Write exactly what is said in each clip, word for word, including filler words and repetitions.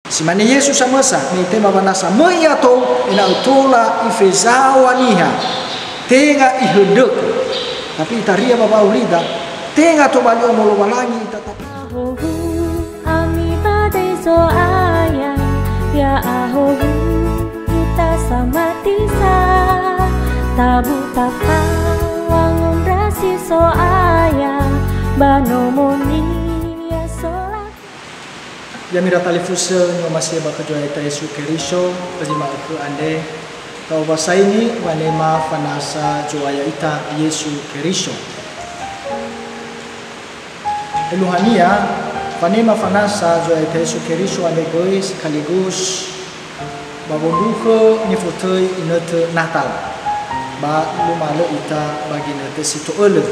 Si mane Yesu samösa, me itema wanasa, "Möi ia tou, ena'ö tola ifezaw̃a niha, tenga ihöndrökö." Tapi itaria ba wa'aurida, tenga tobali ono Lowalangi ita, tapi ahowu ami ba döi Zo'aya, ya'ahowu ita samati sa. Tabu tafa wangondrasi Zo'aya, ba nomo-Nia sola. Ya'ami ira talifusö ni'omasi'ö ba khö Zo'aya ita Yesu Keriso, ba zi ma'ökhö andre, ta'owasaini wanema fanasa Zo'aya ita Yesu Keriso. Eluahania, wanema fanasa Zo'aya ita Yesu Keriso andre göi sekaligus ba wondruhö nifotöi inötö Natal, ba lumalö ita ba ginötö si to'ölö.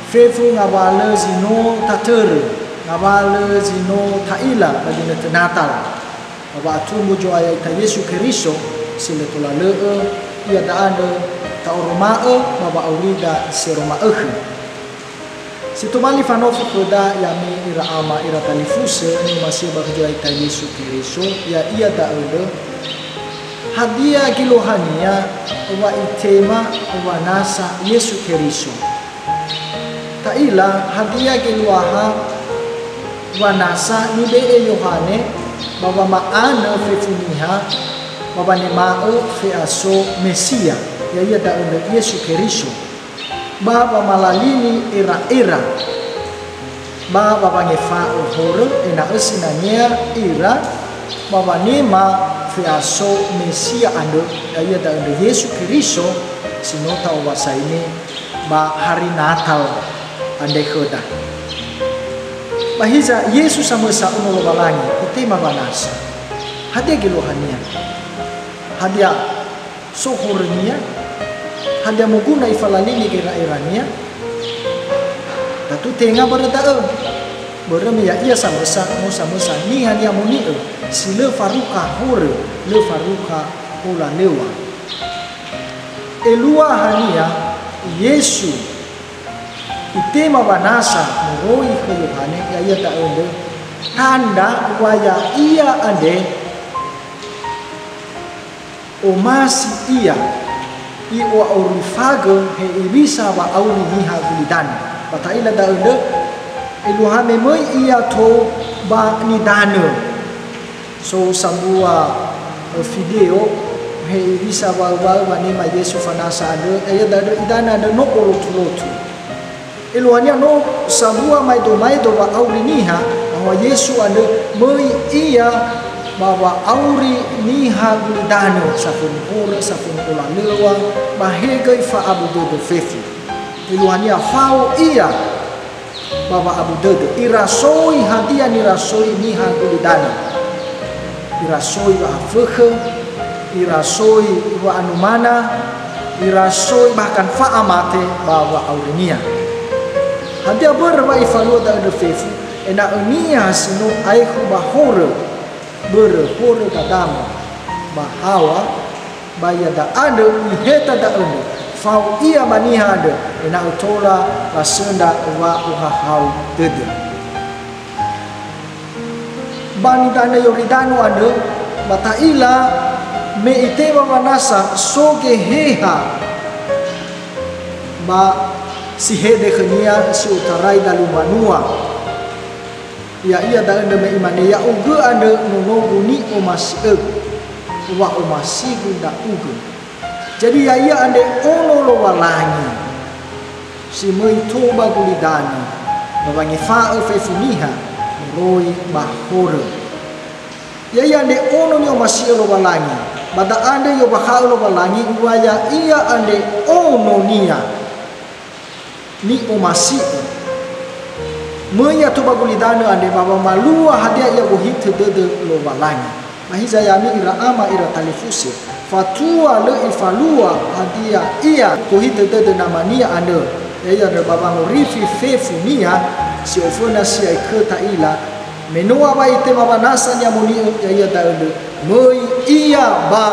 Fefu ngawalö zi no tatörö, ngawalö zi no ta'ila ba ginötö Natal, ba wa'atumbu Zo'aya ita Yesu Keriso, si lö tola lö'ö, iada'e andrö ta'oroma'ö ba wa'aurida si ero ma'ökhö. Si tobali fanofo khöda, ya'ami ira ama, ira talifusö ni'omasi'ö ba khö Zo'aya ita Yesu Keriso, ya'ia da'ö lö, hadia geluahania wa itema wanasa Yesu Keriso? Ta'ila hadia geluaha wanasa nibe'e Yohane ba wama'anö fefu niha ba wanema'ö fe'aso Mesia, ya'ia da'ö lö Yesu Keriso. Ba wamalalini era'era, ba wawangefa'ö horö ena'ö sinangea ira ba wanema fe'aso Mesia andrö, ya'ia da'ö ndrö Yesu Keriso si no ta'owasaini ba hari Natal andre khöda. Ba hiza Yesu samösa Ono Lowalangi, itema wanasa. Hadia geluahania? Hadia so horönia? Hadia moguna ifalalini gera'erania? Tatu tenga börö da'ö. Börö me ya'ia samösa, no samösa niha ni'amoni'ö, si lö farukha horö, lö farukha olalöŵa. Eluahania Yesu itema wanasa moroi khö Yohane, ya'ia da'ö lö tandra wa ya'ia andre omasi ia, i'o'aurifagö hewisa wa'auri niha gulidanö. Ba ta'ila da'ö lö, eluaha me möi ia tou ba nidanö. So sambua, eh, video, hewisa wa'ö-wa'ö wanema Yesu fanasa andrö, ya'ia da'ö idanö andrö no olotu-lotu. Eluahania no sambua maedo-maedo wa'auri niha, bahwa Yesu andrö möi ia ba wa'auri niha gulidanö, safönu horö, safönu olalöŵa, ba he göi fa'abu dödö fefu. Eluahania fao ia ba wa'abu dödö. Irasoi hadia nirasoi niha gulidanö. Irasoi wa'afökhö, irasoi wa'anumana, irasoi bahkan fa'amate ba wa'aurinia. Hadia börö wa ifalua da'ö ndrö fefu? Ena'ö niha si no aekhu ba horö, börö horö gadama, ba haŵa, ba iada'e andrö iheta da'ö ndrö, fao ia ba niha andrö, ena'ö tola lasöndra wa'ohahau dödö. Ba nidanö Yoridano andrö, ba ta'ila me itema wanasa so geheha ba si hede khönia si otarai dalu mbanua. Ya'ia da'ö ndrö me imane, "Ya'ugö andrö nonogu ni'omasi'ögu, wa'omasigu ndra'ugö." Jadi ya'ia andre ono Lowalangi si möi tou ba gulidanö, ba wangefa'ö fefu niha moroi ba horö. Ya'ia andre ono ni'omasi'ö Lowalangi, ba da'a andre i'ombakha'ö Lowalangi wa ya'ia andre ono-Nia. Ni'omasi'ö. Möi ia tou ba gulidanö andre ba wamalua hadia ia gohitö dödö Lowalangi. Ba hiza ya'ami ira ama, ira talifusö, fatua lö ifalua hadia ia gohitö dödö namania andrö, ya'ia andrö ba wangorifi fefunia si oföna si'ai khö ta'ila, me no awai itema wanasa ni'amoni'ö, ya'ia da'ö lö möi ia ba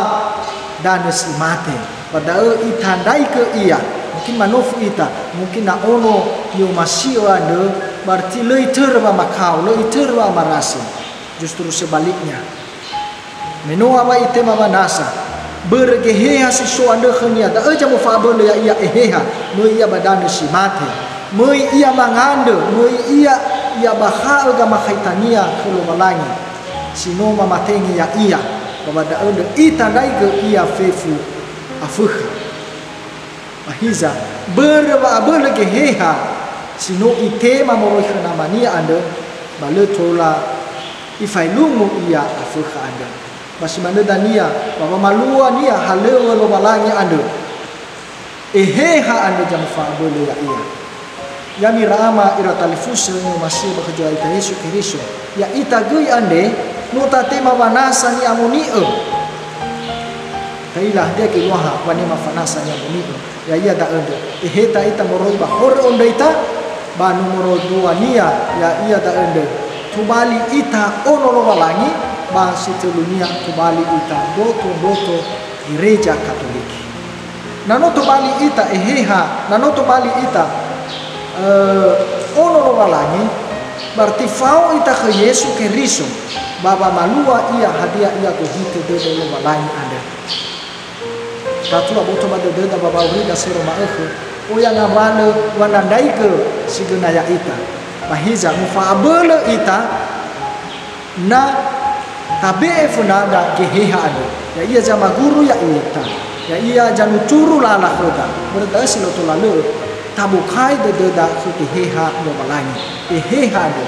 danö si mate. Ba da'ö itandraigö ia. Mungkin manofu ita, mungkin na ono ni'omasi'ö andrö, berarti lö itörö wamakao, lö itörö wa'amarasö. Justru sebaliknya. Me no awai itema wanasa, börö geheha si so andrö khönia, da'ö zamofa'abölö ya'ia eheha, möi ia ba danö si mate. Möi ia mangandrö, möi ia i'abakha'ö gamakhaitania khö Lowalangi, si no mamatenge ya'ia, ba ba da'ö ndrö itandraigö ia fefu Afökha. Ba hiza, börö wa'abölö geheha si no itema moroi khö namania andrö, ba lö tola ifaelungu ia Afökha andrö. Ba si manö dania, ba wamaluania halöŵö Lowalangi andrö. Eheha andrö zamofa'abölö ya'ia. Ya'ami ira ama ira talifusö ni'omasi'ö ba khö Zo'aya ita Yesu Keriso. Ya'ita göi andre, no tatema wanasa ni'amoni'ö. Ta'ila hadia geluaha wanema wanasa ni'amoni'ö. Ya'ia da'ö ndrö, eheta ita moroi ba horö ondröita, ba nomoro duania, ya'ia da'ö ndrö, tobali ita ono Lowalangi, ba si tölunia tobali ita mboto-mboto Gereja Katoliki. Na no tobali ita eheha, na no tobali ita, eh, ono Lowalangi, berarti fao ita khö Yesu Keriso, ba wamalua ia hadia ia gohitö dödö Lowalangi andrö. Tatu aboto ba dödöda ba wa'aurida sero ma'ökhö, oya ngawalö wanandraigö si göna ya'ita. Ba hiza, mofa'abölö ita, na tabe'e fönada geheha andrö. Ya'ia zamaguru ya'ita, ya'ia zanuturu lala khöda. Börö da'ö si lö tola lö, tabokai dödöda khö geheha Lowalangi. Eheha andrö.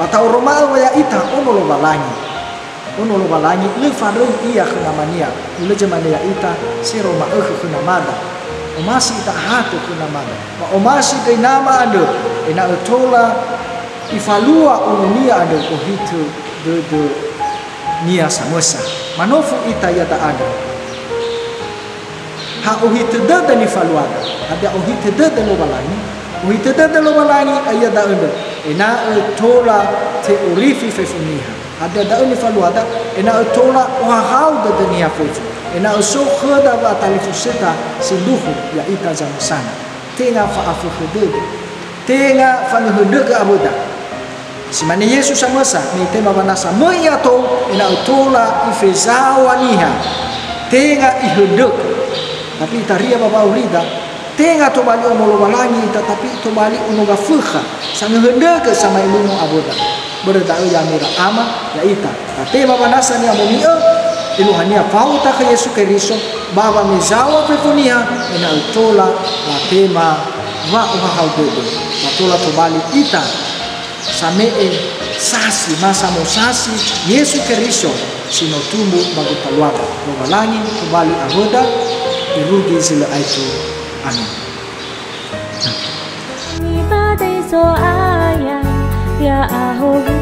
Ba ta'oroma'ö wa ya'ita ono Lowalangi. Ono Lowalangi, lö faröi ia khö namania, lö zömane ya'ita sero ma'ökhö khö namada. Omasi ita ahatö khö namada. Ba omasi göi nama andrö, ena'ö tola ifalua ononia andrö gohitö dödönia samösa. Manofu ita iada'a andrö. Ha ohitö dödö nifaluada, hadia ohitö dödö Lowalangi? Ohitö dödö Lowalangi, ya'ia da'ö ndrö, ena'ö tola te'orifi fefu niha. Hadia da'ö nifaluada? Ena'ö tola ohahau dödö niha fefu, ena'ö so khöda wa'atalifusöda sindruhu ya'ita zamösana. Tenga fa'afökhö dödö, tenga fangöhöndrögö awöda. Si mane Yesu samösa, me itema wanasa möi ia tou, ena'ö tola ifezaŵa niha, tenga ihöndrögö. Tapi itaria ba wa'aurida, tenga tobali ono Lowalangi ita, tapi tobali ono gafökha, sangöhöndrögö sama'elungu awöda. Börö da'ö ya'ami ira ama, ya'ita, tatema wanasa ni'amoni'ö, eluahania fao ita khö Yesu Keriso, ba wamezaŵa fefu niha, ena'ö tola latema wa'ohahau dödö, ba tola tobali ita same'e sasi, ma samosasi Yesu Keriso si no tumbu ba gotaluada. Lowalangi tobali awöda, irugi zi lö aetu. Amin. Ba döi Zo'aya, ya'ahowu